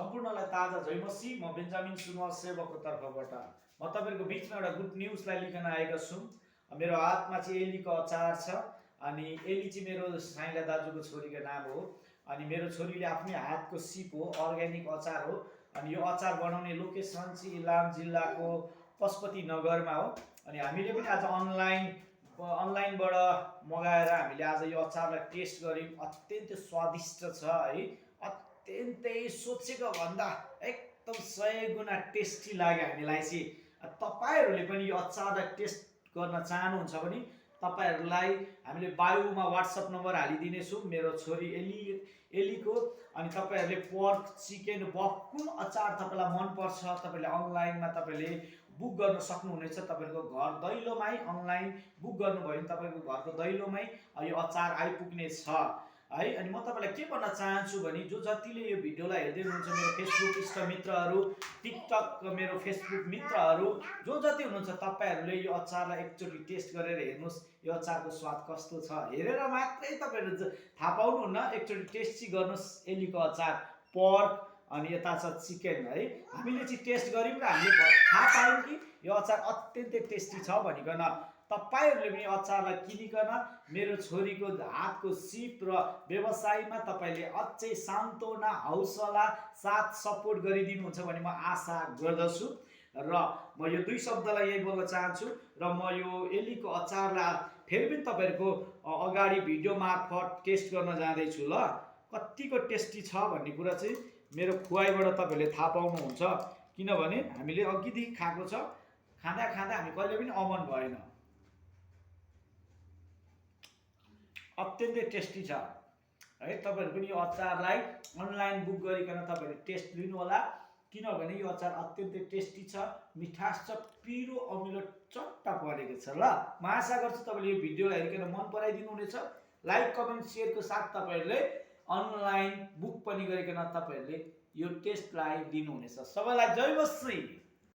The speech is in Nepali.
सम्पूर्णलाई ताजा जयमसी। म बेन्जामिन सुनवार सेवकको तर्फबाट म तपाईँहरूको बिचमा एउटा गुड न्युजलाई लिकन आएको छु। मेरो हातमा चाहिँ एलीको अचार छ अनि एली चाहिँ मेरो साइला दाजुको छोरीको नाम हो अनि मेरो छोरीले आफ्नै हातको सिप हो, अर्ग्यानिक अचार हो। अनि यो अचार बनाउने लोकेसन चाहिँ इलाम जिल्लाको पशुपति नगरमा हो। अनि हामीले पनि आज अनलाइनबाट मगाएर हामीले आज यो अचारलाई टेस्ट गऱ्यौँ। अत्यन्तै स्वादिष्ट छ है, अत्यन्तै सोचेको भन्दा एकदम 100 गुणा टेस्टी लाग्यो हामीलाई चाहिँ। तपाईहरूले पनि यो अचारलाई टेस्ट गर्न चाहनुहुन्छ भने तपाईहरूलाई हामीले बायोमा व्हाट्सएप नम्बर हालिदिनेछौँ मेरो छोरी एलीको। अनि तपाईँहरूले पर्क, चिकन, बफ कुन अचार तपाईँलाई मनपर्छ तपाईँले अनलाइनमा तपाईँले बुक गर्न सक्नुहुनेछ। तपाईँको घर दैलोमै अनलाइन बुक गर्नुभयो भने तपाईँको घरको दैलोमै यो अचार आइपुग्ने छ है। अनि म तपाईँलाई के भन्न चाहन्छु भने जो जतिले यो भिडियोलाई हेर्दै हुनुहुन्छ, मेरो फेसबुक इष्टमित्रहरू, टिकटक मेरो फेसबुक मित्रहरू जो जति हुनुहुन्छ, तपाईँहरूले यो अचारलाई एकचोटि टेस्ट गरेर हेर्नुहोस् यो अचारको स्वाद कस्तो छ। हेरेर मात्रै तपाईँहरू थाहा पाउनुहुन्न, एकचोटि टेस्ट चाहिँ गर्नुहोस् एलीको अचार। पर्क अनि यता छ चिकन है। हामीले चाहिँ टेस्ट गऱ्यौँ र हामीले थाहा पायौँ कि यो अचार अत्यन्तै टेस्टी छ भनिकन। तपाईहरूले पनि अचारलाई किनिकन मेरो छोरीको हातको सिप र व्यवसायमा तपाईँले अझै सान्त्वना हौसला साथ सपोर्ट गरिदिनुहुन्छ भने म आशा गर्दछु। र म यो दुई शब्दलाई यही बोल्न चाहन्छु र म यो एलीको अचारलाई फेरि पनि तपाईँहरूको अगाडि भिडियो मार्फत टेस्ट गर्न जाँदैछु ल। कतिको टेस्टी छ भन्ने कुरा चाहिँ मेरो खुवाइबाट तपाईँहरूले थाहा पाउनुहुन्छ, किनभने हामीले अघिदेखि खाएको छ। खाँदा खाँदा हामी कहिले पनि अमन भएन, अत्यन्तै टेस्टी छ है। तपाईँहरू पनि यो अचारलाई अनलाइन बुक गरिकन तपाईँहरूले टेस्ट लिनुहोला, किनभने यो अचार अत्यन्तै टेस्टी छ, मिठास छ, पिरो अमिलो चट्टा परेको छ ल। म आशा गर्छु तपाईँले यो भिडियोलाई हेरिकन मन पराइदिनु हुनेछ। लाइक कमेन्ट सेयरको साथ तपाईँहरूले अनलाइन बुक पनि गरिकन तपाईँहरूले यो टेस्टलाई लिनुहुनेछ। सबैलाई जय मसी।